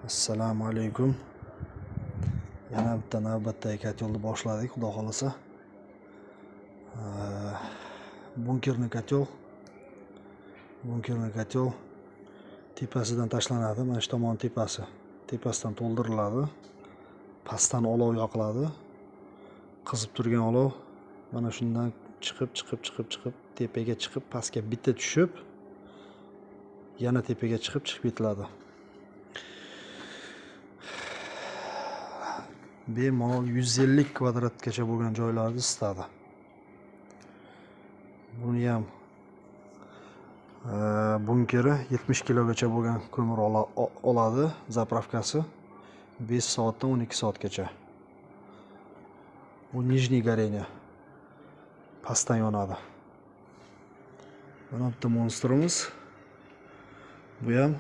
Assalomu alaykum. Yana bitta navbatdagi kotelni boshladik, xudo xohlasa. Бункерный котёл. Бункерный котёл tepasidan tashlanadi, mana shu tomon tepasi. Tepasidan to'ldiriladi. Pastdan olov yoqiladi. Qizib turgan olov mana shundan chiqib, chiqib, chiqib, chiqib, tepaga chiqib, pastga bitta tushib, yana tepaga chiqib, chiqib ketiladi. Bemalol 150 kvadratgacha bo'lgan joylarni isitadi. Buni ham bunkeri 70 kilogacha bo'lgan ko'mir oladi, заправка si 5 soatdan 12 soatgacha. Bu нижний горение. Pastdan yonadi. Mana bitta monstrimiz. Bu ham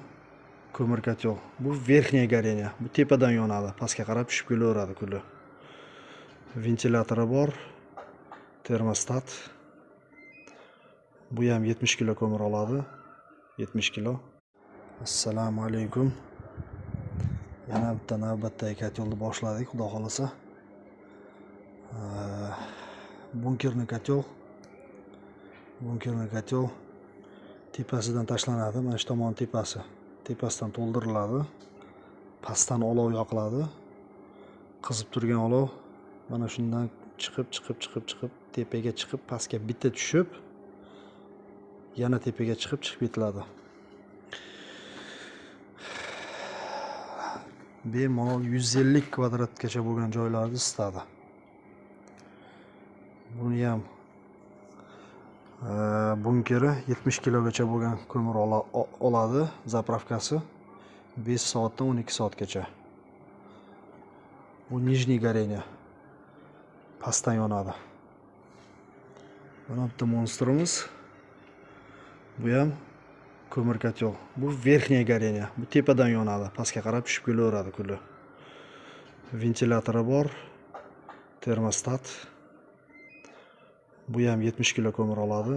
ko'mir котёл. Bu верхнее горение. Bu tepadan yonadi, pastga qarab tushib kelaveradi kuli. Ventilyatori bor, termostat. Bu ham 70 kilo ko'mir oladi. 70 kilo. Assalomu alaykum. Yana bitta navbatdagi kotelni boshladik, xudo xohlasa. Бункерный котёл. Бункерный котёл tepasidan tashlanadi, mana shu tomon tepasi. Tepasidan to'ldiriladi. Pastdan olov yoqiladi. Qizib turgan olov mana shundan chiqib, chiqib, chiqib, chiqib, tepaga chiqib, pastga bitta tushib, yana tepaga chiqib, chiqib ketiladi. Bemalol 150 kvadratgacha bo'lgan joylarni isitadi. Buni ham bunkeri 70 kilogacha bo'lgan ko'mir oladi, заправка si 5 soatdan 12 soatgacha. Bu нижний горение. Pastdan yonadi. Mana bitta monstrimiz. Bu ham ko'mir котёл. Bu верхнее горение. Bu tepadan yonadi, pastga qarab tushib kelaveradi kuli. Ventilyatori bor, termostat. Bu ham 70 kilo ko'mir oladi.